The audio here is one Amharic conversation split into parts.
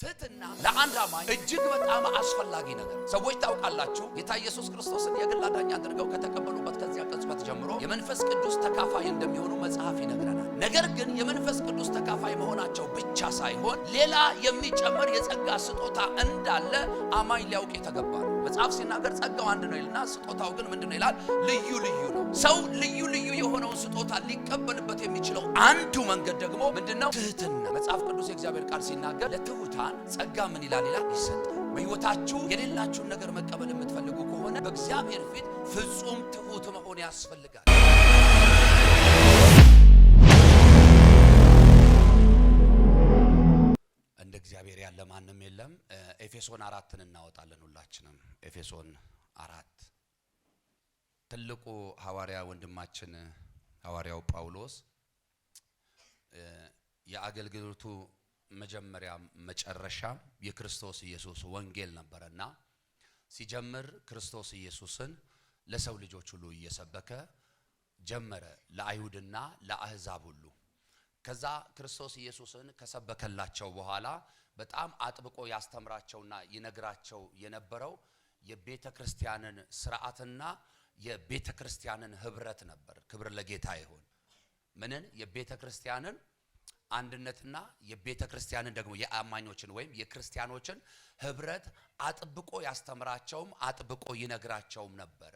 ትህትና ለአንድ አማኝ እጅግ በጣም አስፈላጊ ነገር። ሰዎች ታውቃላችሁ፣ ጌታ ኢየሱስ ክርስቶስን የግል አዳኝ አድርገው ከተቀበሉበት ከዚያ ቅጽበት ጀምሮ የመንፈስ ቅዱስ ተካፋይ እንደሚሆኑ መጽሐፍ ይነግረናል። ነገር ግን የመንፈስ ቅዱስ ተካፋይ መሆናቸው ብቻ ሳይሆን ሌላ የሚጨመር የጸጋ ስጦታ እንዳለ አማኝ ሊያውቅ የተገባ ነው። መጽሐፍ ሲናገር ጸጋው አንድ ነው ይልና ስጦታው ግን ምንድን ነው ይላል? ልዩ ልዩ ነው። ሰው ልዩ ልዩ የሆነውን ስጦታ ሊቀበልበት የሚችለው አንዱ መንገድ ደግሞ ምንድን ነው? ትህትና። መጽሐፍ ቅዱስ የእግዚአብሔር ቃል ሲናገር ለትሑታን ጸጋ ምን ይላል ይላል? ይሰጣል። በሕይወታችሁ የሌላችሁን ነገር መቀበል የምትፈልጉ ከሆነ በእግዚአብሔር ፊት ፍጹም ትሑት መሆን ያስፈልጋል። እንደ እግዚአብሔር ያለ ማንም የለም። ኤፌሶን 4ን እናወጣለን ሁላችንም። ኤፌሶን 4 ትልቁ ሐዋርያ ወንድማችን ሐዋርያው ጳውሎስ የአገልግሎቱ መጀመሪያ መጨረሻ የክርስቶስ ኢየሱስ ወንጌል ነበረና ሲጀምር ክርስቶስ ኢየሱስን ለሰው ልጆች ሁሉ እየሰበከ ጀመረ፣ ለአይሁድና ለአህዛብ ሁሉ። ከዛ ክርስቶስ ኢየሱስን ከሰበከላቸው በኋላ በጣም አጥብቆ ያስተምራቸውና ይነግራቸው የነበረው የቤተ ክርስቲያንን ስርዓትና የቤተ ክርስቲያንን ህብረት ነበር። ክብር ለጌታ ይሁን። ምንን? የቤተ ክርስቲያንን አንድነትና የቤተ ክርስቲያንን ደግሞ የአማኞችን ወይም የክርስቲያኖችን ህብረት አጥብቆ ያስተምራቸውም አጥብቆ ይነግራቸውም ነበር።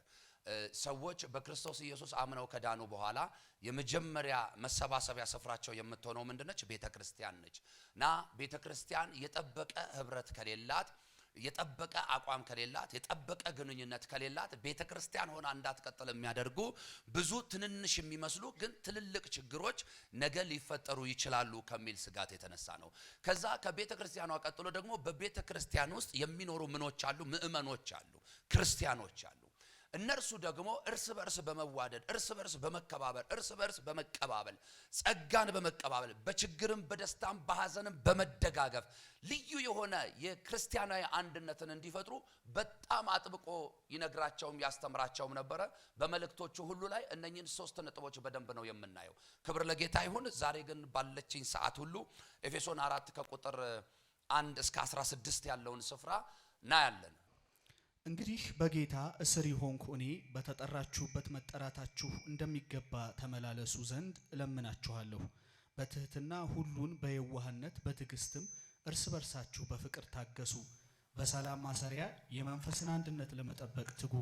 ሰዎች በክርስቶስ ኢየሱስ አምነው ከዳኑ በኋላ የመጀመሪያ መሰባሰቢያ ስፍራቸው የምትሆነው ምንድነች? ቤተ ክርስቲያን ነች። እና ቤተ ክርስቲያን የጠበቀ ህብረት ከሌላት፣ የጠበቀ አቋም ከሌላት፣ የጠበቀ ግንኙነት ከሌላት ቤተ ክርስቲያን ሆና እንዳትቀጥል የሚያደርጉ ብዙ ትንንሽ የሚመስሉ ግን ትልልቅ ችግሮች ነገ ሊፈጠሩ ይችላሉ ከሚል ስጋት የተነሳ ነው። ከዛ ከቤተ ክርስቲያኗ ቀጥሎ ደግሞ በቤተ ክርስቲያን ውስጥ የሚኖሩ ምኖች አሉ፣ ምእመኖች አሉ፣ ክርስቲያኖች አሉ። እነርሱ ደግሞ እርስ በርስ በመዋደድ፣ እርስ በርስ በመከባበር፣ እርስ በርስ በመቀባበል፣ ጸጋን በመቀባበል፣ በችግርም በደስታም በሐዘንም በመደጋገፍ ልዩ የሆነ የክርስቲያናዊ አንድነትን እንዲፈጥሩ በጣም አጥብቆ ይነግራቸውም ያስተምራቸውም ነበረ። በመልእክቶቹ ሁሉ ላይ እነኚህን ሶስት ነጥቦች በደንብ ነው የምናየው። ክብር ለጌታ ይሁን። ዛሬ ግን ባለችኝ ሰዓት ሁሉ ኤፌሶን 4 ከቁጥር 1 እስከ 16 ያለውን ስፍራ እናያለን። እንግዲህ በጌታ እስር የሆንኩ እኔ በተጠራችሁበት መጠራታችሁ እንደሚገባ ተመላለሱ ዘንድ እለምናችኋለሁ። በትህትና ሁሉን በየዋህነት በትዕግስትም እርስ በርሳችሁ በፍቅር ታገሱ። በሰላም ማሰሪያ የመንፈስን አንድነት ለመጠበቅ ትጉ።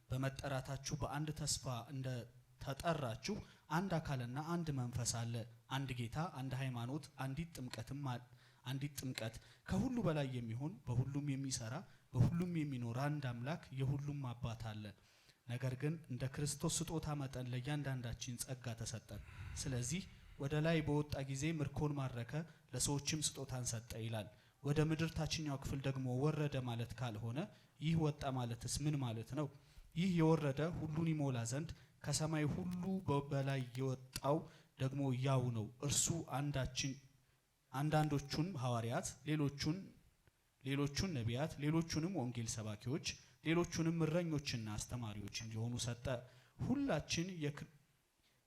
በመጠራታችሁ በአንድ ተስፋ እንደ ተጠራችሁ አንድ አካልና አንድ መንፈስ አለ፣ አንድ ጌታ፣ አንድ ሃይማኖት፣ አንዲት ጥምቀት፣ ከሁሉ በላይ የሚሆን በሁሉም የሚሰራ በሁሉም የሚኖር አንድ አምላክ የሁሉም አባት አለ። ነገር ግን እንደ ክርስቶስ ስጦታ መጠን ለእያንዳንዳችን ጸጋ ተሰጠን። ስለዚህ ወደ ላይ በወጣ ጊዜ ምርኮን ማረከ፣ ለሰዎችም ስጦታን ሰጠ ይላል። ወደ ምድር ታችኛው ክፍል ደግሞ ወረደ ማለት ካልሆነ ይህ ወጣ ማለትስ ምን ማለት ነው? ይህ የወረደ ሁሉን ይሞላ ዘንድ ከሰማይ ሁሉ በላይ የወጣው ደግሞ ያው ነው። እርሱ አንዳንዶቹን ሐዋርያት፣ ሌሎቹን ነቢያት፣ ሌሎቹንም ወንጌል ሰባኪዎች፣ ሌሎቹንም እረኞችና አስተማሪዎች እንዲሆኑ ሰጠ። ሁላችን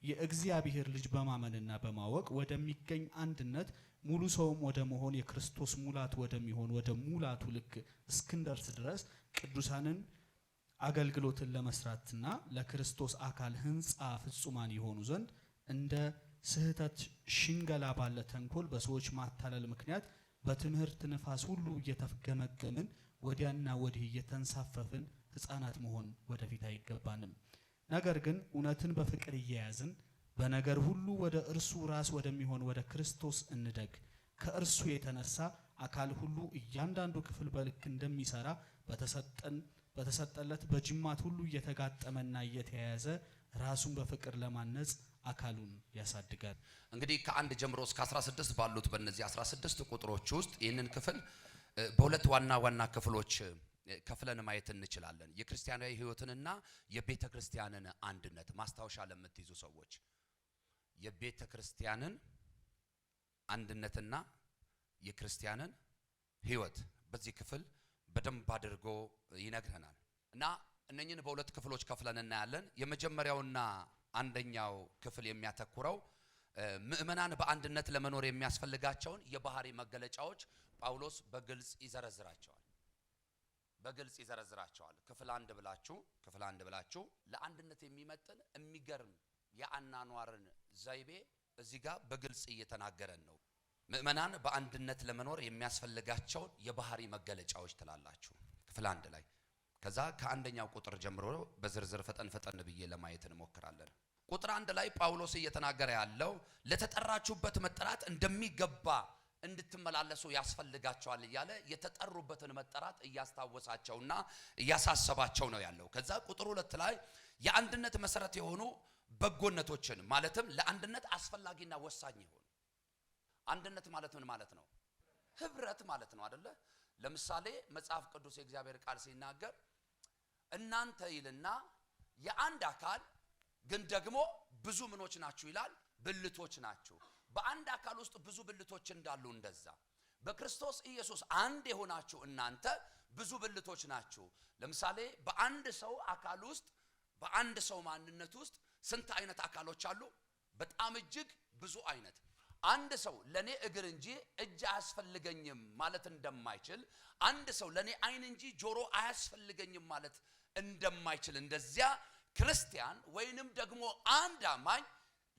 የእግዚአብሔር ልጅ በማመንና በማወቅ ወደሚገኝ አንድነት ሙሉ ሰውም ወደ መሆን የክርስቶስ ሙላት ወደሚሆን ወደ ሙላቱ ልክ እስክንደርስ ድረስ ቅዱሳንን አገልግሎትን ለመስራትና ለክርስቶስ አካል ሕንጻ ፍጹማን የሆኑ ዘንድ እንደ ስህተት ሽንገላ ባለ ተንኮል በሰዎች ማታለል ምክንያት በትምህርት ንፋስ ሁሉ እየተፍገመገምን ወዲያና ወዲህ እየተንሳፈፍን ሕፃናት መሆን ወደፊት አይገባንም። ነገር ግን እውነትን በፍቅር እየያዝን በነገር ሁሉ ወደ እርሱ ራስ ወደሚሆን ወደ ክርስቶስ እንደግ። ከእርሱ የተነሳ አካል ሁሉ እያንዳንዱ ክፍል በልክ እንደሚሰራ በተሰጠለት በጅማት ሁሉ እየተጋጠመና እየተያያዘ ራሱን በፍቅር ለማነጽ አካሉን ያሳድጋል። እንግዲህ ከ1 ጀምሮ እስከ 16 ባሉት በእነዚህ 16 ቁጥሮች ውስጥ ይህንን ክፍል በሁለት ዋና ዋና ክፍሎች ከፍለን ማየት እንችላለን። የክርስቲያናዊ ሕይወትንና የቤተ ክርስቲያንን አንድነት። ማስታወሻ ለምትይዙ ሰዎች የቤተ ክርስቲያንን አንድነትና የክርስቲያንን ሕይወት በዚህ ክፍል በደንብ አድርጎ ይነግረናል። እና እነኝህን በሁለት ክፍሎች ከፍለን እናያለን። የመጀመሪያውና አንደኛው ክፍል የሚያተኩረው ምእመናን በአንድነት ለመኖር የሚያስፈልጋቸውን የባህሪ መገለጫዎች ጳውሎስ በግልጽ ይዘረዝራቸዋል። በግልጽ ይዘረዝራቸዋል። ክፍል አንድ ብላችሁ ለአንድነት የሚመጥን የሚገርም የአኗኗርን ዘይቤ እዚህ ጋር በግልጽ እየተናገረን ነው። ምእመናን በአንድነት ለመኖር የሚያስፈልጋቸውን የባህሪ መገለጫዎች ትላላችሁ ክፍል 1 ላይ። ከዛ ከአንደኛው ቁጥር ጀምሮ በዝርዝር ፈጠን ፈጠን ብዬ ለማየት እንሞክራለን። ቁጥር 1 ላይ ጳውሎስ እየተናገረ ያለው ለተጠራችሁበት መጠራት እንደሚገባ እንድትመላለሱ ያስፈልጋችኋል እያለ የተጠሩበትን መጠራት እያስታወሳቸውና እያሳሰባቸው ነው ያለው። ከዛ ቁጥር 2 ላይ የአንድነት መሰረት የሆኑ በጎነቶችን፣ ማለትም ለአንድነት አስፈላጊና ወሳኝ የሆኑ። አንድነት ማለት ምን ማለት ነው? ህብረት ማለት ነው አደለ? ለምሳሌ መጽሐፍ ቅዱስ የእግዚአብሔር ቃል ሲናገር እናንተ ይልና የአንድ አካል ግን ደግሞ ብዙ ምኖች ናችሁ ይላል፣ ብልቶች ናችሁ። በአንድ አካል ውስጥ ብዙ ብልቶች እንዳሉ እንደዛ በክርስቶስ ኢየሱስ አንድ የሆናችሁ እናንተ ብዙ ብልቶች ናችሁ። ለምሳሌ በአንድ ሰው አካል ውስጥ፣ በአንድ ሰው ማንነት ውስጥ ስንት አይነት አካሎች አሉ? በጣም እጅግ ብዙ አይነት። አንድ ሰው ለኔ እግር እንጂ እጅ አያስፈልገኝም ማለት እንደማይችል፣ አንድ ሰው ለኔ አይን እንጂ ጆሮ አያስፈልገኝም ማለት እንደማይችል፣ እንደዚያ ክርስቲያን ወይንም ደግሞ አንድ አማኝ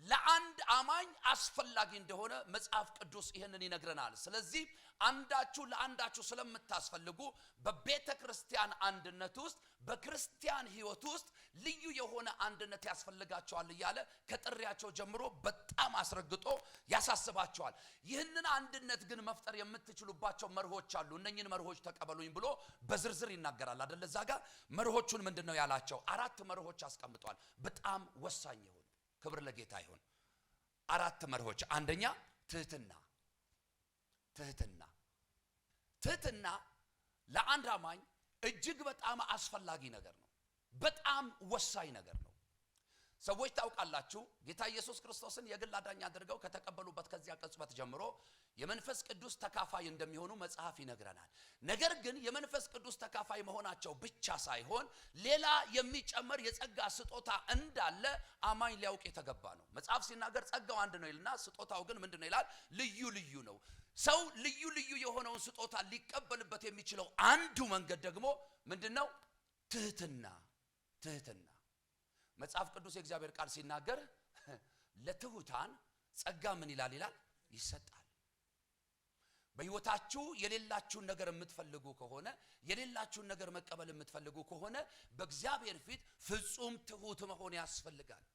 ለአንድ አማኝ አስፈላጊ እንደሆነ መጽሐፍ ቅዱስ ይህንን ይነግረናል። ስለዚህ አንዳችሁ ለአንዳችሁ ስለምታስፈልጉ በቤተ ክርስቲያን አንድነት ውስጥ፣ በክርስቲያን ሕይወት ውስጥ ልዩ የሆነ አንድነት ያስፈልጋችኋል እያለ ከጥሪያቸው ጀምሮ በጣም አስረግጦ ያሳስባቸዋል። ይህንን አንድነት ግን መፍጠር የምትችሉባቸው መርሆች አሉ። እነኝን መርሆች ተቀበሉኝ ብሎ በዝርዝር ይናገራል አደለ? እዛ ጋር መርሆቹን ምንድን ነው ያላቸው? አራት መርሆች አስቀምጧል። በጣም ወሳኝ የሆኑ። ክብር ለጌታ ይሁን። አራት መርሆች። አንደኛ ትህትና። ትህትና፣ ትህትና ለአንድ አማኝ እጅግ በጣም አስፈላጊ ነገር ነው። በጣም ወሳኝ ነገር ነው። ሰዎች ታውቃላችሁ፣ ጌታ ኢየሱስ ክርስቶስን የግል አዳኝ አድርገው ከተቀበሉበት ከዚያ ቅጽበት ጀምሮ የመንፈስ ቅዱስ ተካፋይ እንደሚሆኑ መጽሐፍ ይነግረናል። ነገር ግን የመንፈስ ቅዱስ ተካፋይ መሆናቸው ብቻ ሳይሆን ሌላ የሚጨመር የጸጋ ስጦታ እንዳለ አማኝ ሊያውቅ የተገባ ነው። መጽሐፍ ሲናገር ጸጋው አንድ ነው ይልና ስጦታው ግን ምንድን ነው ይላል? ልዩ ልዩ ነው። ሰው ልዩ ልዩ የሆነውን ስጦታ ሊቀበልበት የሚችለው አንዱ መንገድ ደግሞ ምንድን ነው? ትህትና። ትህትና። መጽሐፍ ቅዱስ የእግዚአብሔር ቃል ሲናገር ለትሁታን ጸጋ ምን ይላል ይላል? ይሰጣል። በሕይወታችሁ የሌላችሁን ነገር የምትፈልጉ ከሆነ፣ የሌላችሁን ነገር መቀበል የምትፈልጉ ከሆነ በእግዚአብሔር ፊት ፍጹም ትሁት መሆን ያስፈልጋል።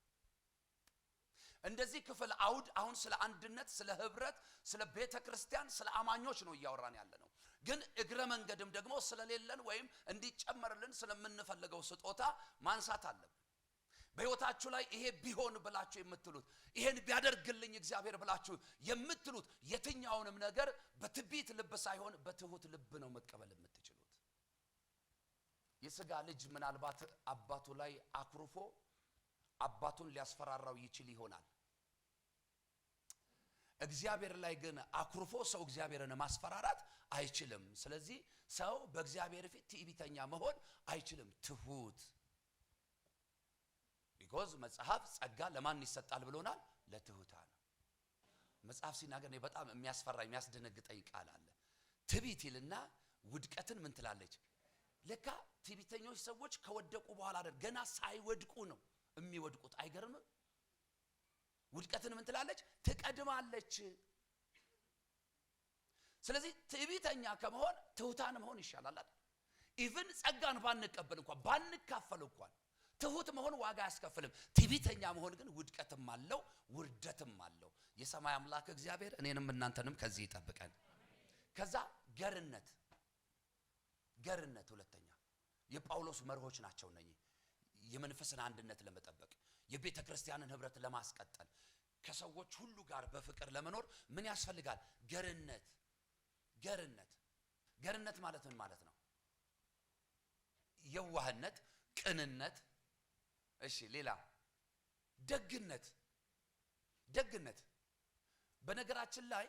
እንደዚህ ክፍል አውድ አሁን ስለ አንድነት፣ ስለ ህብረት፣ ስለ ቤተ ክርስቲያን፣ ስለ አማኞች ነው እያወራን ያለ ነው። ግን እግረ መንገድም ደግሞ ስለሌለን ወይም እንዲጨመርልን ስለምንፈልገው ስጦታ ማንሳት አለብን። በሕይወታችሁ ላይ ይሄ ቢሆን ብላችሁ የምትሉት፣ ይሄን ቢያደርግልኝ እግዚአብሔር ብላችሁ የምትሉት የትኛውንም ነገር በትዕቢት ልብ ሳይሆን በትሁት ልብ ነው መቀበል የምትችሉት። የስጋ ልጅ ምናልባት አባቱ ላይ አኩርፎ አባቱን ሊያስፈራራው ይችል ይሆናል። እግዚአብሔር ላይ ግን አኩርፎ ሰው እግዚአብሔርን ማስፈራራት አይችልም። ስለዚህ ሰው በእግዚአብሔር ፊት ትዕቢተኛ መሆን አይችልም። ትሁት፣ because መጽሐፍ ጸጋ ለማን ይሰጣል ብሎናል? ለትሁታን። መጽሐፍ ሲናገር እኔ በጣም የሚያስፈራ የሚያስደነግጠኝ ቃል አለ። ትዕቢት ይልና ውድቀትን ምን ትላለች? ለካ ትዕቢተኞች ሰዎች ከወደቁ በኋላ አይደል፣ ገና ሳይወድቁ ነው የሚወድቁት። አይገርምም? ውድቀትን ምን ትላለች? ትቀድማለች። ስለዚህ ትዕቢተኛ ከመሆን ትሁታን መሆን ይሻላል አይደል? Even ጸጋን ባንቀበል እንኳን፣ ባንካፈል እንኳን ትሁት መሆን ዋጋ አያስከፍልም። ትዕቢተኛ መሆን ግን ውድቀትም አለው፣ ውርደትም አለው። የሰማይ አምላክ እግዚአብሔር እኔንም እናንተንም ከዚህ ይጠብቀን። ከዛ ገርነት፣ ገርነት ሁለተኛ የጳውሎስ መርሆች ናቸው እነኚህ። የመንፈስን አንድነት ለመጠበቅ፣ የቤተ ክርስቲያንን ህብረት ለማስቀጠል፣ ከሰዎች ሁሉ ጋር በፍቅር ለመኖር ምን ያስፈልጋል? ገርነት። ገርነት። ገርነት ማለት ምን ማለት ነው? የዋህነት፣ ቅንነት። እሺ ሌላ ደግነት። ደግነት። በነገራችን ላይ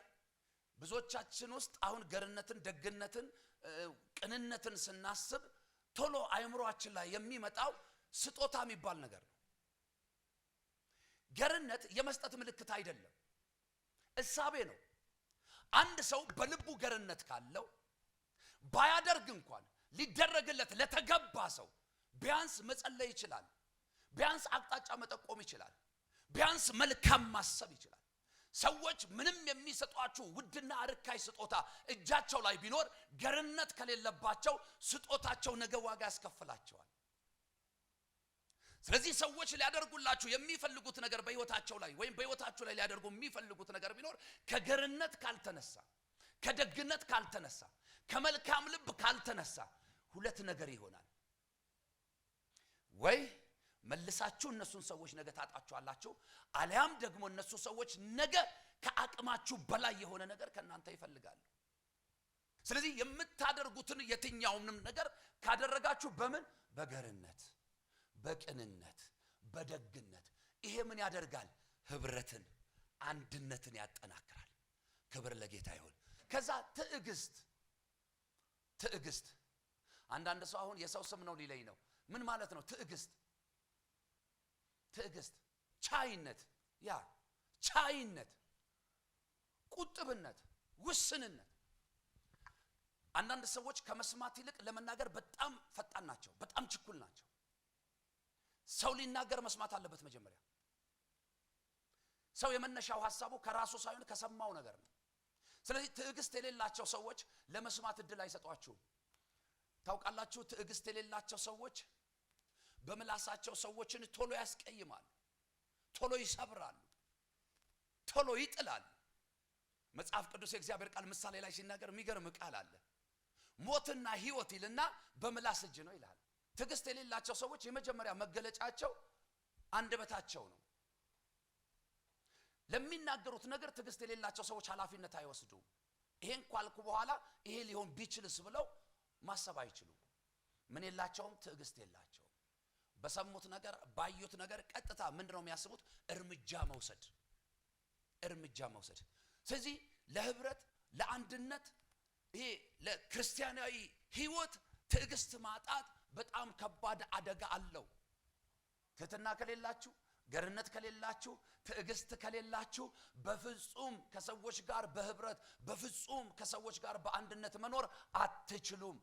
ብዙዎቻችን ውስጥ አሁን ገርነትን፣ ደግነትን፣ ቅንነትን ስናስብ ቶሎ አእምሯችን ላይ የሚመጣው ስጦታ የሚባል ነገር ነው። ገርነት የመስጠት ምልክት አይደለም፣ እሳቤ ነው። አንድ ሰው በልቡ ገርነት ካለው ባያደርግ እንኳን ሊደረግለት ለተገባ ሰው ቢያንስ መጸለይ ይችላል። ቢያንስ አቅጣጫ መጠቆም ይችላል። ቢያንስ መልካም ማሰብ ይችላል። ሰዎች ምንም የሚሰጧችሁ ውድና ርካሽ ስጦታ እጃቸው ላይ ቢኖር ገርነት ከሌለባቸው ስጦታቸው ነገ ዋጋ ያስከፍላቸዋል። ስለዚህ ሰዎች ሊያደርጉላችሁ የሚፈልጉት ነገር በሕይወታቸው ላይ ወይም በሕይወታችሁ ላይ ሊያደርጉ የሚፈልጉት ነገር ቢኖር ከገርነት ካልተነሳ፣ ከደግነት ካልተነሳ፣ ከመልካም ልብ ካልተነሳ ሁለት ነገር ይሆናል። ወይ መልሳችሁ እነሱን ሰዎች ነገ ታጣችኋላችሁ፣ አሊያም ደግሞ እነሱ ሰዎች ነገ ከአቅማችሁ በላይ የሆነ ነገር ከእናንተ ይፈልጋሉ። ስለዚህ የምታደርጉትን የትኛውንም ነገር ካደረጋችሁ በምን? በገርነት፣ በቅንነት፣ በደግነት። ይሄ ምን ያደርጋል? ህብረትን፣ አንድነትን ያጠናክራል። ክብር ለጌታ ይሁን። ከዛ ትዕግስት፣ ትዕግስት። አንዳንድ ሰው አሁን የሰው ስም ነው ሊለኝ ነው። ምን ማለት ነው ትዕግስት? ትዕግስት፣ ቻይነት፣ ያ ቻይነት፣ ቁጥብነት፣ ውስንነት። አንዳንድ ሰዎች ከመስማት ይልቅ ለመናገር በጣም ፈጣን ናቸው፣ በጣም ችኩል ናቸው። ሰው ሊናገር መስማት አለበት መጀመሪያ። ሰው የመነሻው ሀሳቡ ከራሱ ሳይሆን ከሰማው ነገር ነው። ስለዚህ ትዕግስት የሌላቸው ሰዎች ለመስማት እድል አይሰጧችሁም። ታውቃላችሁ፣ ትዕግስት የሌላቸው ሰዎች በምላሳቸው ሰዎችን ቶሎ ያስቀይማሉ፣ ቶሎ ይሰብራሉ፣ ቶሎ ይጥላሉ። መጽሐፍ ቅዱስ የእግዚአብሔር ቃል ምሳሌ ላይ ሲናገር የሚገርም ቃል አለ። ሞትና ሕይወት ይልና በምላስ እጅ ነው ይላል። ትዕግስት የሌላቸው ሰዎች የመጀመሪያ መገለጫቸው አንደበታቸው ነው። ለሚናገሩት ነገር ትዕግስት የሌላቸው ሰዎች ኃላፊነት አይወስዱም። ይሄን ካልኩ በኋላ ይሄ ሊሆን ቢችልስ ብለው ማሰብ አይችሉም። ምን የላቸውም? ትዕግስት የላቸውም። በሰሙት ነገር ባዩት ነገር ቀጥታ ምንድነው የሚያስቡት? እርምጃ መውሰድ፣ እርምጃ መውሰድ። ስለዚህ ለህብረት፣ ለአንድነት፣ ይሄ ለክርስቲያናዊ ህይወት ትዕግስት ማጣት በጣም ከባድ አደጋ አለው። ትህትና ከሌላችሁ፣ ገርነት ከሌላችሁ፣ ትዕግስት ከሌላችሁ በፍጹም ከሰዎች ጋር በህብረት፣ በፍጹም ከሰዎች ጋር በአንድነት መኖር አትችሉም፣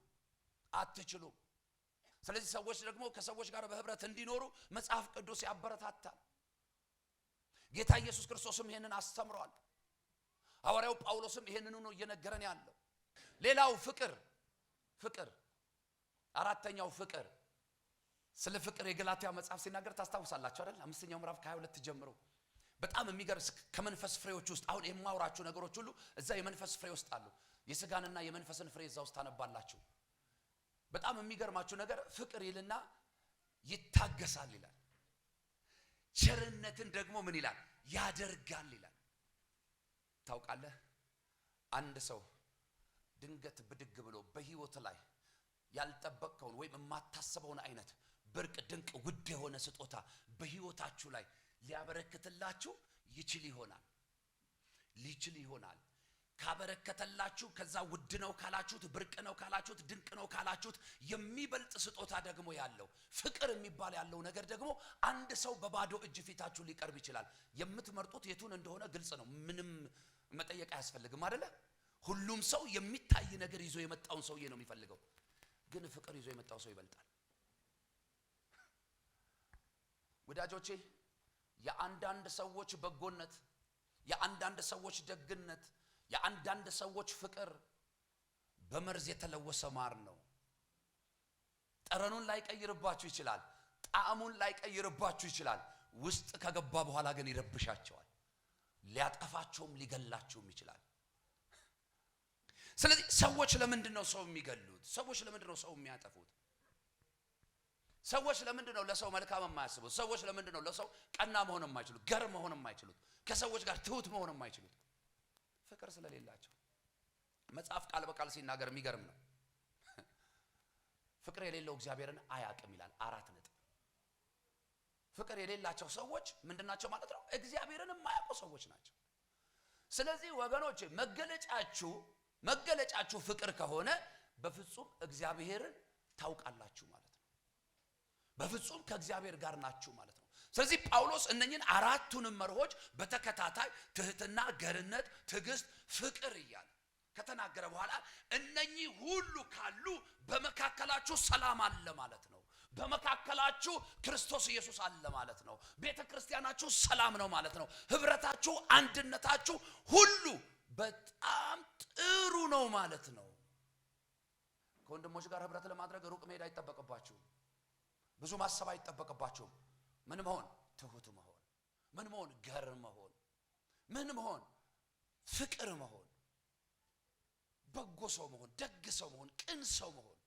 አትችሉም። ስለዚህ ሰዎች ደግሞ ከሰዎች ጋር በህብረት እንዲኖሩ መጽሐፍ ቅዱስ ያበረታታል። ጌታ ኢየሱስ ክርስቶስም ይሄንን አስተምሯል። ሐዋርያው ጳውሎስም ይሄንኑ ነው እየነገረን ያለው። ሌላው ፍቅር፣ ፍቅር፣ አራተኛው ፍቅር። ስለ ፍቅር የገላትያ መጽሐፍ ሲናገር ታስታውሳላችሁ አይደል? 5ኛው ምዕራፍ ከ22 ጀምሮ በጣም የሚገርም ከመንፈስ ፍሬዎች ውስጥ አሁን የማወራችሁ ነገሮች ሁሉ እዛ የመንፈስ ፍሬ ውስጥ አሉ። የስጋንና የመንፈስን ፍሬ እዛ ውስጥ ታነባላችሁ። በጣም የሚገርማችሁ ነገር ፍቅር ይልና ይታገሳል ይላል። ቸርነትን ደግሞ ምን ይላል? ያደርጋል ይላል። ታውቃለህ፣ አንድ ሰው ድንገት ብድግ ብሎ በህይወት ላይ ያልጠበቅከውን ወይም የማታስበውን አይነት ብርቅ ድንቅ ውድ የሆነ ስጦታ በህይወታችሁ ላይ ሊያበረክትላችሁ ይችል ይሆናል፣ ሊችል ይሆናል። ካበረከተላችሁ ከዛ ውድ ነው ካላችሁት፣ ብርቅ ነው ካላችሁት፣ ድንቅ ነው ካላችሁት የሚበልጥ ስጦታ ደግሞ ያለው ፍቅር የሚባል ያለው ነገር ደግሞ አንድ ሰው በባዶ እጅ ፊታችሁ ሊቀርብ ይችላል። የምትመርጡት የቱን እንደሆነ ግልጽ ነው። ምንም መጠየቅ አያስፈልግም አይደለ? ሁሉም ሰው የሚታይ ነገር ይዞ የመጣውን ሰውዬ ነው የሚፈልገው። ግን ፍቅር ይዞ የመጣው ሰው ይበልጣል። ወዳጆቼ፣ የአንዳንድ ሰዎች በጎነት፣ የአንዳንድ ሰዎች ደግነት፣ የአንዳንድ ሰዎች ፍቅር በመርዝ የተለወሰ ማር ነው። ጠረኑን ላይቀይርባችሁ ይችላል። ጣዕሙን ላይቀይርባችሁ ይችላል። ውስጥ ከገባ በኋላ ግን ይረብሻቸዋል። ሊያጠፋቸውም ሊገላቸውም ይችላል። ስለዚህ ሰዎች ለምንድን ነው ሰው የሚገሉት? ሰዎች ለምንድን ነው ሰው የሚያጠፉት? ሰዎች ለምንድን ነው ለሰው መልካም የማያስቡት? ሰዎች ለምንድን ነው ለሰው ቀና መሆን የማይችሉት? ገር መሆን የማይችሉት? ከሰዎች ጋር ትሁት መሆን የማይችሉት? ፍቅር ስለሌላቸው። መጽሐፍ ቃል በቃል ሲናገር የሚገርም ነው። ፍቅር የሌለው እግዚአብሔርን አያውቅም ይላል። 4 ነጥብ። ፍቅር የሌላቸው ሰዎች ምንድናቸው ማለት ነው? እግዚአብሔርን የማያውቁ ሰዎች ናቸው። ስለዚህ ወገኖቼ መገለጫችሁ ፍቅር ከሆነ በፍጹም እግዚአብሔርን ታውቃላችሁ ማለት ነው። በፍጹም ከእግዚአብሔር ጋር ናችሁ ማለት ነው። ስለዚህ ጳውሎስ እነኝን አራቱንም መርሆች በተከታታይ ትህትና፣ ገርነት፣ ትዕግስት፣ ፍቅር እያለ ከተናገረ በኋላ እነኚህ ሁሉ ካሉ በመካከላችሁ ሰላም አለ ማለት ነው። በመካከላችሁ ክርስቶስ ኢየሱስ አለ ማለት ነው። ቤተ ክርስቲያናችሁ ሰላም ነው ማለት ነው። ህብረታችሁ፣ አንድነታችሁ ሁሉ በጣም ጥሩ ነው ማለት ነው። ከወንድሞች ጋር ህብረት ለማድረግ ሩቅ መሄድ አይጠበቅባችሁም። ብዙ ማሰብ አይጠበቅባችሁም። ምን መሆን? ትሁት መሆን። ምን መሆን? ገር መሆን። ምን መሆን? ፍቅር መሆን፣ በጎ ሰው መሆን፣ ደግ ሰው መሆን፣ ቅን ሰው መሆን።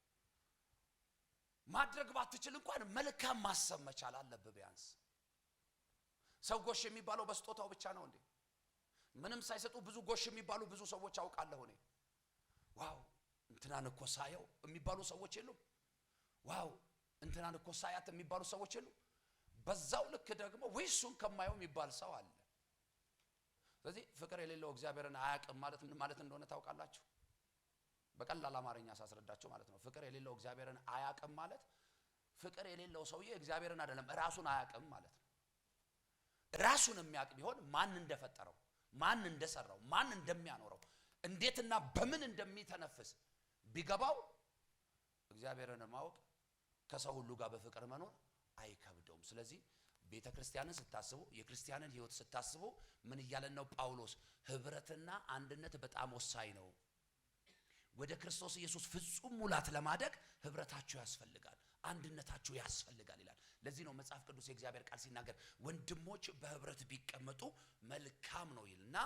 ማድረግ ባትችል እንኳን መልካም ማሰብ መቻል አለብህ። ቢያንስ ሰው ጎሽ የሚባለው በስጦታው ብቻ ነው እንዴ? ምንም ሳይሰጡ ብዙ ጎሽ የሚባሉ ብዙ ሰዎች አውቃለሁ እኔ። Wow እንትናን እኮ ሳየው የሚባሉ ሰዎች የሉም? Wow እንትናን እኮ ሳያት የሚባሉ ሰዎች የሉም? በዛው ልክ ደግሞ ወይ እሱን ከማየው የሚባል ሰው አለ። ስለዚህ ፍቅር የሌለው እግዚአብሔርን አያውቅም ማለት ምን ማለት እንደሆነ ታውቃላችሁ? በቀላል አማርኛ ሳስረዳችሁ ማለት ነው። ፍቅር የሌለው እግዚአብሔርን አያውቅም ማለት ፍቅር የሌለው ሰውዬ እግዚአብሔርን አይደለም ራሱን አያውቅም ማለት ነው። ራሱን የሚያውቅ ቢሆን ማን እንደፈጠረው፣ ማን እንደሰራው፣ ማን እንደሚያኖረው፣ እንዴትና በምን እንደሚተነፍስ ቢገባው እግዚአብሔርን ማወቅ ከሰው ሁሉ ጋር በፍቅር መኖር አይከብደውም። ስለዚህ ቤተ ክርስቲያንን ስታስቡ፣ የክርስቲያንን ሕይወት ስታስቡ ምን እያለን ነው ጳውሎስ? ህብረትና አንድነት በጣም ወሳኝ ነው። ወደ ክርስቶስ ኢየሱስ ፍጹም ሙላት ለማደግ ህብረታችሁ ያስፈልጋል፣ አንድነታችሁ ያስፈልጋል ይላል። ለዚህ ነው መጽሐፍ ቅዱስ የእግዚአብሔር ቃል ሲናገር ወንድሞች በህብረት ቢቀመጡ መልካም ነው ይልና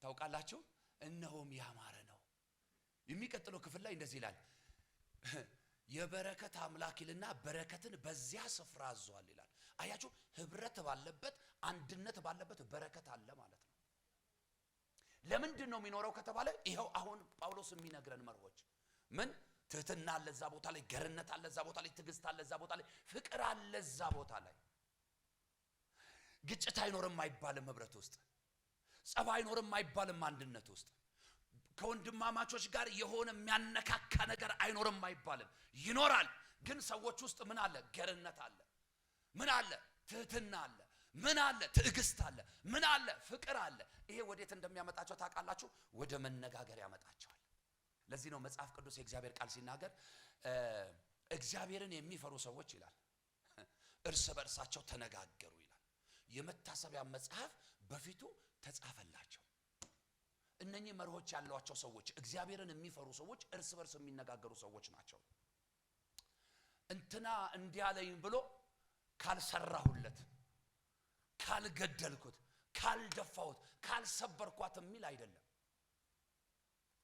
ታውቃላችሁ፣ እነሆም ያማረ ነው። የሚቀጥለው ክፍል ላይ እንደዚህ ይላል፣ የበረከት አምላክ ይልና በረከትን በዚያ ስፍራ አዟል ይላል። አያችሁ፣ ህብረት ባለበት አንድነት ባለበት በረከት አለ ማለት ነው። ለምንድን ነው የሚኖረው ከተባለ ይኸው አሁን ጳውሎስ የሚነግረን መርሆች ምን? ትህትና አለ እዛ ቦታ ላይ፣ ገርነት አለ እዛ ቦታ ላይ፣ ትዕግስት አለ እዛ ቦታ ላይ፣ ፍቅር አለ እዛ ቦታ ላይ። ግጭት አይኖርም አይባልም ህብረት ውስጥ፣ ጸብ አይኖርም አይባልም አንድነት ውስጥ፣ ከወንድማማቾች ጋር የሆነ የሚያነካካ ነገር አይኖርም አይባልም። ይኖራል። ግን ሰዎች ውስጥ ምን አለ? ገርነት አለ። ምን አለ? ትህትና አለ። ምን አለ? ትዕግስት አለ። ምን አለ? ፍቅር አለ። ይሄ ወዴት እንደሚያመጣቸው ታውቃላችሁ? ወደ መነጋገር ያመጣቸዋል። ለዚህ ነው መጽሐፍ ቅዱስ የእግዚአብሔር ቃል ሲናገር እግዚአብሔርን የሚፈሩ ሰዎች ይላል እርስ በእርሳቸው ተነጋገሩ ይላል። የመታሰቢያ መጽሐፍ በፊቱ ተጻፈላቸው። እነኚህ መርሆች ያሏቸው ሰዎች፣ እግዚአብሔርን የሚፈሩ ሰዎች እርስ በርስ የሚነጋገሩ ሰዎች ናቸው። እንትና እንዲህ አለኝ ብሎ ካልሰራሁለት፣ ካልገደልኩት፣ ካልደፋሁት፣ ካልሰበርኳት የሚል አይደለም።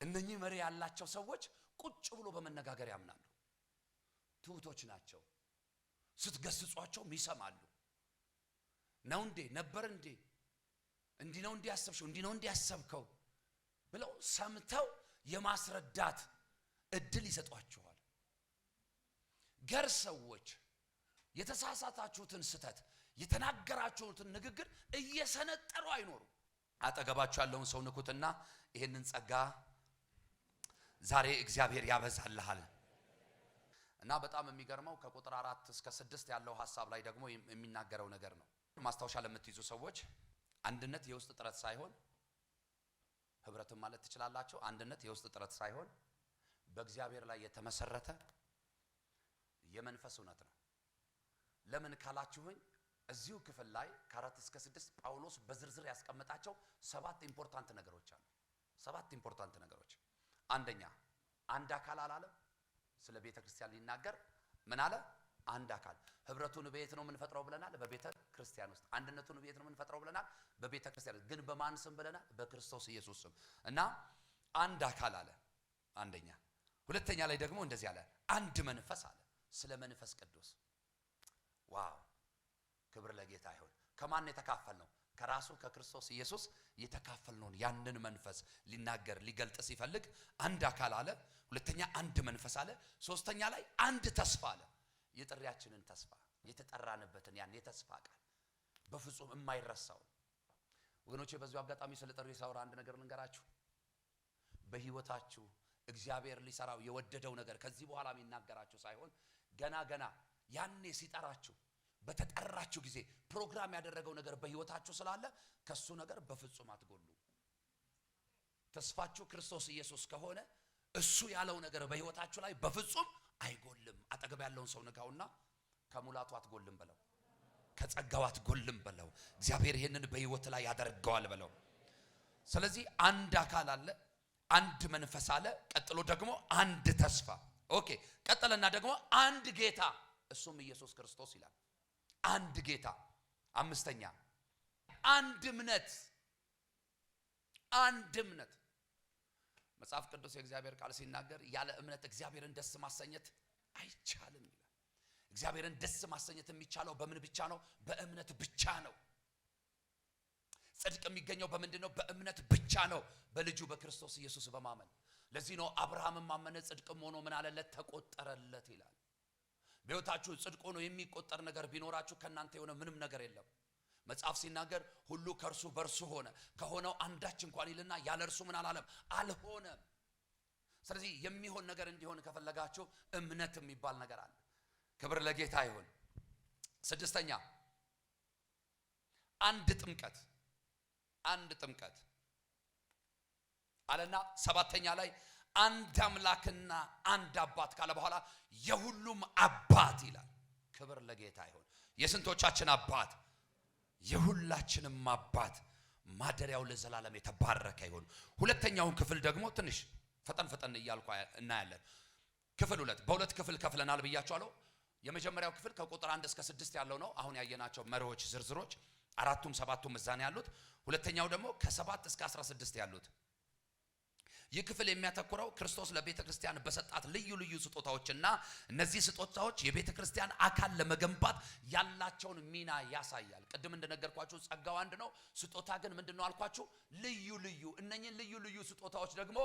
እነኚህ መሪ ያላቸው ሰዎች ቁጭ ብሎ በመነጋገር ያምናሉ። ትሁቶች ናቸው። ስትገስጿቸውም ይሰማሉ። ነው እንዴ ነበር እንዴ እንዲህ ነው እንዲህ ያሰብሽው እንዲህ ነው እንዲህ ያሰብከው ብለው ሰምተው የማስረዳት እድል ይሰጧችኋል። ገር ሰዎች የተሳሳታችሁትን ስተት የተናገራችሁትን ንግግር እየሰነጠሩ አይኖሩም። አጠገባችሁ ያለውን ሰው ንኩትና ይህንን ጸጋ ዛሬ እግዚአብሔር ያበዛልሃል። እና በጣም የሚገርመው ከቁጥር 4 እስከ 6 ያለው ሐሳብ ላይ ደግሞ የሚናገረው ነገር ነው። ማስታወሻ ለምትይዙ ሰዎች አንድነት የውስጥ ጥረት ሳይሆን ህብረትም ማለት ትችላላችሁ። አንድነት የውስጥ ጥረት ሳይሆን በእግዚአብሔር ላይ የተመሰረተ የመንፈስ እውነት ነው። ለምን ካላችሁኝ እዚሁ ክፍል ላይ ከ4 እስከ 6 ጳውሎስ በዝርዝር ያስቀመጣቸው 7 important ነገሮች አሉ። 7 important ነገሮች። አንደኛ አንድ አካል አላለም። ስለ ቤተ ክርስቲያን ሊናገር ምን አለ? አንድ አካል። ህብረቱን በየት ነው የምንፈጥረው ብለናል? በቤተ ክርስቲያን ውስጥ። አንድነቱን በየት ነው የምንፈጥረው ብለናል? በቤተ ክርስቲያን ውስጥ። ግን በማን ስም ብለናል? በክርስቶስ ኢየሱስ ስም። እና አንድ አካል አለ አንደኛ። ሁለተኛ ላይ ደግሞ እንደዚህ አለ፣ አንድ መንፈስ አለ። ስለ መንፈስ ቅዱስ። Wow፣ ክብር ለጌታ ይሁን። ከማን የተካፈልነው? ከራሱ ከክርስቶስ ኢየሱስ የተካፈልነውን ያንን መንፈስ ሊናገር ሊገልጥ ሲፈልግ አንድ አካል አለ። ሁለተኛ አንድ መንፈስ አለ። ሶስተኛ ላይ አንድ ተስፋ አለ። የጥሪያችንን ተስፋ፣ የተጠራንበትን ያን የተስፋ ቃል በፍጹም የማይረሳው። ወገኖቼ በዚሁ አጋጣሚ ስለ ጥሪ ሳወራ አንድ ነገር ልንገራችሁ። በህይወታችሁ እግዚአብሔር ሊሰራው የወደደው ነገር ከዚህ በኋላ የሚናገራችሁ ሳይሆን ገና ገና ያኔ ሲጠራችሁ በተጠራችሁ ጊዜ ፕሮግራም ያደረገው ነገር በህይወታችሁ ስላለ ከሱ ነገር በፍጹም አትጎሉ። ተስፋችሁ ክርስቶስ ኢየሱስ ከሆነ እሱ ያለው ነገር በህይወታችሁ ላይ በፍጹም አይጎልም። አጠገብ ያለውን ሰው ንካውና ከሙላቱ አትጎልም በለው፣ ከጸጋው አትጎልም በለው። እግዚአብሔር ይህንን በህይወት ላይ ያደርገዋል በለው። ስለዚህ አንድ አካል አለ፣ አንድ መንፈስ አለ፣ ቀጥሎ ደግሞ አንድ ተስፋ። Okay፣ ቀጠለና ደግሞ አንድ ጌታ፣ እሱም ኢየሱስ ክርስቶስ ይላል። አንድ ጌታ። አምስተኛ አንድ እምነት፣ አንድ እምነት። መጽሐፍ ቅዱስ የእግዚአብሔር ቃል ሲናገር ያለ እምነት እግዚአብሔርን ደስ ማሰኘት አይቻልም ይላል። እግዚአብሔርን ደስ ማሰኘት የሚቻለው በምን ብቻ ነው? በእምነት ብቻ ነው። ጽድቅ የሚገኘው በምንድን ነው? በእምነት ብቻ ነው፣ በልጁ በክርስቶስ ኢየሱስ በማመን። ለዚህ ነው አብርሃምም አመነ ጽድቅም ሆኖ ምን አለለት? ተቆጠረለት ይላል። በሕይወታችሁ ጽድቅ ሆኖ የሚቆጠር ነገር ቢኖራችሁ ከእናንተ የሆነ ምንም ነገር የለም። መጽሐፍ ሲናገር ሁሉ ከእርሱ በእርሱ ሆነ፣ ከሆነው አንዳች እንኳን ይልና ያለ እርሱ ምን አላለም? አልሆነም። ስለዚህ የሚሆን ነገር እንዲሆን ከፈለጋችሁ እምነት የሚባል ነገር አለ። ክብር ለጌታ ይሁን። ስድስተኛ አንድ ጥምቀት፣ አንድ ጥምቀት አለና ሰባተኛ ላይ አንድ አምላክና አንድ አባት ካለ በኋላ የሁሉም አባት ይላል። ክብር ለጌታ ይሁን። የስንቶቻችን አባት? የሁላችንም አባት ማደሪያው ለዘላለም የተባረከ ይሁን። ሁለተኛውን ክፍል ደግሞ ትንሽ ፈጠን ፈጠን እያልኩ እናያለን። ክፍል ሁለት በሁለት ክፍል ከፍለናል ብያቸዋለሁ። የመጀመሪያው ክፍል ከቁጥር 1 እስከ 6 ያለው ነው። አሁን ያየናቸው መርሆች ዝርዝሮች አራቱም ሰባቱም እዛ ነው ያሉት። ሁለተኛው ደግሞ ከ7 እስከ 16 ያሉት። ይህ ክፍል የሚያተኩረው ክርስቶስ ለቤተ ክርስቲያን በሰጣት ልዩ ልዩ ስጦታዎችና እነዚህ ስጦታዎች የቤተ ክርስቲያን አካል ለመገንባት ያላቸውን ሚና ያሳያል። ቅድም እንደነገርኳችሁ ጸጋው አንድ ነው። ስጦታ ግን ምንድነው አልኳችሁ? ልዩ ልዩ። እነኚህን ልዩ ልዩ ስጦታዎች ደግሞ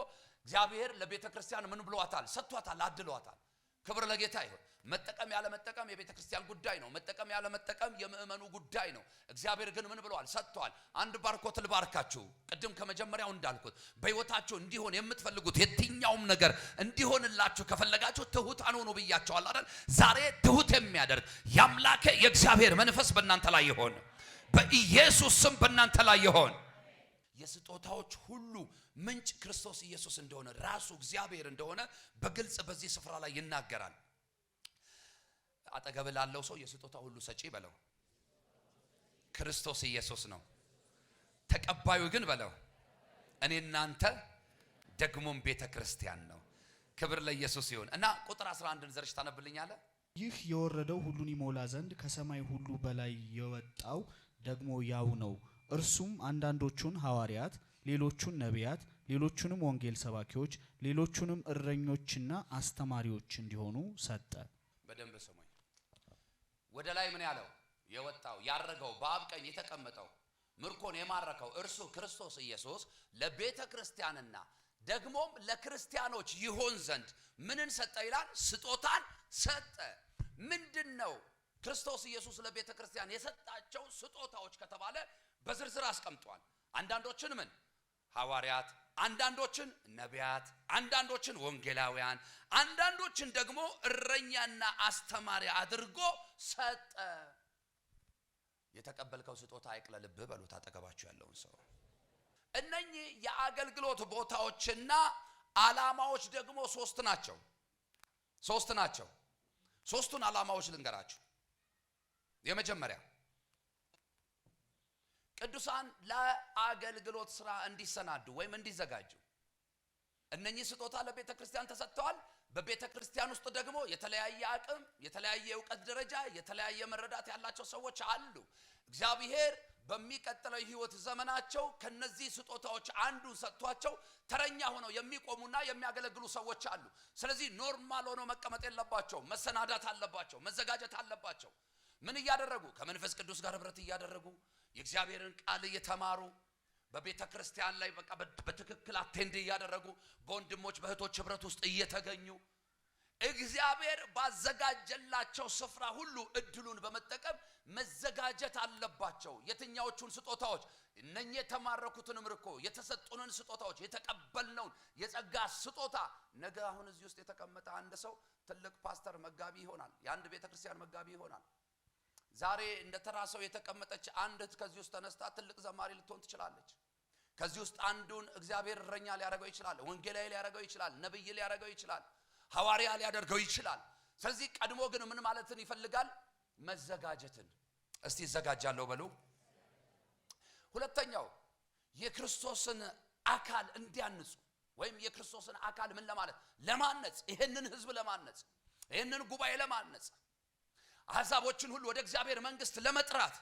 እግዚአብሔር ለቤተ ክርስቲያን ምን ብሏታል? ሰጥቷታል፣ አድሏታል። ክብር ለጌታ ይሁን። መጠቀም ያለ መጠቀም የቤተ ክርስቲያን ጉዳይ ነው። መጠቀም ያለ መጠቀም የምእመኑ ጉዳይ ነው። እግዚአብሔር ግን ምን ብለዋል? ሰጥቷል። አንድ ባርኮት ልባርካችሁ። ቅድም ከመጀመሪያው እንዳልኩት በሕይወታችሁ እንዲሆን የምትፈልጉት የትኛውም ነገር እንዲሆንላችሁ ከፈለጋችሁ ትሁታን ሁኑ ብያችኋል አይደል? ዛሬ ትሁት የሚያደርግ የአምላኬ የእግዚአብሔር መንፈስ በእናንተ ላይ ይሆን፣ በኢየሱስ ስም በእናንተ ላይ ይሆን። የስጦታዎች ሁሉ ምንጭ ክርስቶስ ኢየሱስ እንደሆነ ራሱ እግዚአብሔር እንደሆነ በግልጽ በዚህ ስፍራ ላይ ይናገራል። አጠገብ ላለው ሰው የስጦታ ሁሉ ሰጪ በለው፣ ክርስቶስ ኢየሱስ ነው። ተቀባዩ ግን በለው እኔ እናንተ ደግሞም ቤተ ክርስቲያን ነው። ክብር ለኢየሱስ ይሁን። እና ቁጥር 11ን ዘርሽ ታነብልኛለህ? ይህ የወረደው ሁሉን ይሞላ ዘንድ ከሰማይ ሁሉ በላይ የወጣው ደግሞ ያው ነው። እርሱም አንዳንዶቹን ሐዋርያት፣ ሌሎቹን ነቢያት፣ ሌሎቹንም ወንጌል ሰባኪዎች፣ ሌሎቹንም እረኞችና አስተማሪዎች እንዲሆኑ ሰጠ። በደንብ ስሙኝ። ወደ ላይ ምን ያለው የወጣው ያረገው በአብ ቀኝ የተቀመጠው ምርኮን የማረከው እርሱ ክርስቶስ ኢየሱስ ለቤተ ክርስቲያንና ደግሞም ለክርስቲያኖች ይሆን ዘንድ ምንን ሰጠ ይላል? ስጦታን ሰጠ። ምንድነው ክርስቶስ ኢየሱስ ለቤተ ክርስቲያን የሰጣቸው ስጦታዎች ከተባለ በዝርዝር አስቀምጧል። አንዳንዶችን ምን ሐዋርያት፣ አንዳንዶችን ነቢያት፣ አንዳንዶችን ወንጌላውያን፣ አንዳንዶችን ደግሞ እረኛና አስተማሪ አድርጎ ሰጠ። የተቀበልከው ስጦታ አይቅለልብህ በሉት አጠገባችሁ ያለውን ሰው። እነኚህ የአገልግሎት ቦታዎችና ዓላማዎች ደግሞ ሶስት ናቸው። ሶስት ናቸው። ሶስቱን ዓላማዎች ልንገራችሁ። የመጀመሪያ ቅዱሳን ለአገልግሎት ስራ እንዲሰናዱ ወይም እንዲዘጋጁ። እነኚህ ስጦታ ለቤተ ክርስቲያን ተሰጥተዋል። በቤተ ክርስቲያን ውስጥ ደግሞ የተለያየ አቅም፣ የተለያየ እውቀት ደረጃ፣ የተለያየ መረዳት ያላቸው ሰዎች አሉ። እግዚአብሔር በሚቀጥለው ህይወት ዘመናቸው ከነዚህ ስጦታዎች አንዱን ሰጥቷቸው ተረኛ ሆነው የሚቆሙና የሚያገለግሉ ሰዎች አሉ። ስለዚህ normal ሆነው መቀመጥ የለባቸው፣ መሰናዳት አለባቸው፣ መዘጋጀት አለባቸው። ምን እያደረጉ? ከመንፈስ ቅዱስ ጋር ህብረት እያደረጉ፣ የእግዚአብሔርን ቃል እየተማሩ፣ በቤተ ክርስቲያን ላይ በቃ በትክክል attend እያደረጉ፣ በወንድሞች በእህቶች ህብረት ውስጥ እየተገኙ፣ እግዚአብሔር ባዘጋጀላቸው ስፍራ ሁሉ እድሉን በመጠቀም መዘጋጀት አለባቸው። የትኛዎቹን ስጦታዎች? እነኚህ የተማረኩትን ምርኮ፣ የተሰጡንን ስጦታዎች፣ የተቀበልነውን የጸጋ ስጦታ። ነገ አሁን እዚህ ውስጥ የተቀመጠ አንድ ሰው ትልቅ ፓስተር መጋቢ ይሆናል። የአንድ ቤተ ክርስቲያን መጋቢ ይሆናል። ዛሬ እንደ ተራ ሰው የተቀመጠች አንድ እህት ከዚህ ውስጥ ተነስታ ትልቅ ዘማሪ ልትሆን ትችላለች። ከዚህ ውስጥ አንዱን እግዚአብሔር እረኛ ሊያደርገው ይችላል። ወንጌላዊ ሊያደርገው ይችላል። ነብይ ሊያደርገው ይችላል። ሐዋርያ ሊያደርገው ይችላል። ስለዚህ ቀድሞ ግን ምን ማለትን ይፈልጋል? መዘጋጀትን። እስቲ እዘጋጃለሁ በሉ። ሁለተኛው የክርስቶስን አካል እንዲያንጹ ወይም የክርስቶስን አካል ምን ለማለት ለማነጽ፣ ይህንን ህዝብ ለማነጽ፣ ይህንን ጉባኤ ለማነጽ፣ አሕዛቦችን ሁሉ ወደ እግዚአብሔር መንግስት ለመጥራት፣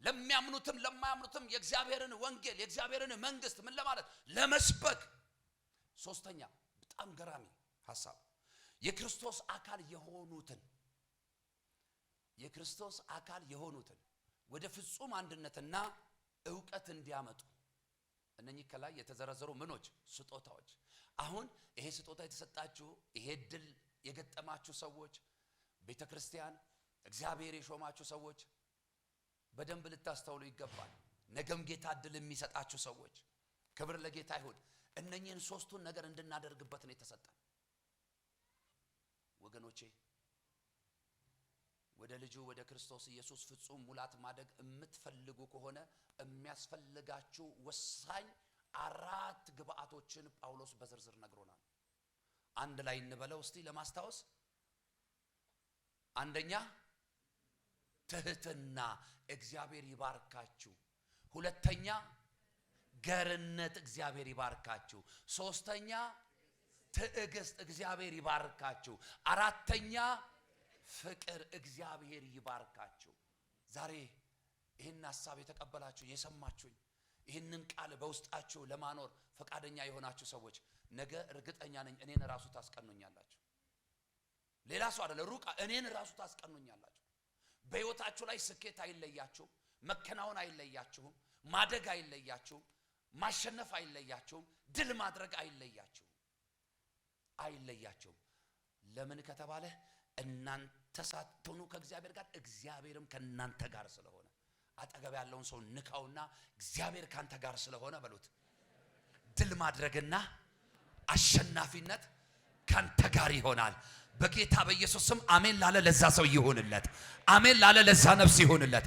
ለሚያምኑትም ለማያምኑትም የእግዚአብሔርን ወንጌል የእግዚአብሔርን መንግስት ምን ለማለት ለመስበክ። ሶስተኛ በጣም ገራሚ ሐሳብ የክርስቶስ አካል የሆኑትን ወደ ፍጹም አንድነትና እውቀት እንዲያመጡ። እነኚህ ከላይ የተዘረዘሩ ምኖች ስጦታዎች። አሁን ይሄ ስጦታ የተሰጣችሁ፣ ይሄ እድል የገጠማችሁ ሰዎች፣ ቤተ ክርስቲያን እግዚአብሔር የሾማችሁ ሰዎች በደንብ ልታስተውሉ ይገባል። ነገም ጌታ እድል የሚሰጣችሁ ሰዎች፣ ክብር ለጌታ ይሁን። እነኚህን ሶስቱን ነገር እንድናደርግበት ነው የተሰጠን። ወገኖቼ፣ ወደ ልጁ ወደ ክርስቶስ ኢየሱስ ፍጹም ሙላት ማደግ የምትፈልጉ ከሆነ የሚያስፈልጋችሁ ወሳኝ አራት ግብአቶችን ጳውሎስ በዝርዝር ነግሮናል። አንድ ላይ እንበለው እስቲ ለማስታወስ። አንደኛ ትህትና፣ እግዚአብሔር ይባርካችሁ። ሁለተኛ ገርነት፣ እግዚአብሔር ይባርካችሁ። ሶስተኛ ትዕግስት፣ እግዚአብሔር ይባርካችሁ። አራተኛ ፍቅር፣ እግዚአብሔር ይባርካችሁ። ዛሬ ይህን ሀሳብ የተቀበላችሁ፣ የሰማችሁኝ፣ ይህንን ቃል በውስጣችሁ ለማኖር ፈቃደኛ የሆናችሁ ሰዎች ነገ እርግጠኛ ነኝ እኔን ራሱ ታስቀኑኛላችሁ። ሌላ ሰው አይደለ፣ ሩቅ እኔን ራሱ ታስቀኑኛላችሁ። በሕይወታችሁ ላይ ስኬት አይለያችሁም፣ መከናወን አይለያችሁም፣ ማደግ አይለያችሁም፣ ማሸነፍ አይለያችሁም፣ ድል ማድረግ አይለያችሁም፣ አይለያችሁም። ለምን ከተባለ እናንተ ሳትሆኑ ከእግዚአብሔር ጋር እግዚአብሔርም ከእናንተ ጋር ስለሆነ። አጠገብ ያለውን ሰው ንካውና "እግዚአብሔር ካንተ ጋር ስለሆነ" በሉት። ድል ማድረግና አሸናፊነት ካንተ ጋር ይሆናል። በጌታ በኢየሱስ ስም አሜን ላለ ለዛ ሰው ይሁንለት። አሜን ላለ ለዛ ነፍስ ይሁንለት።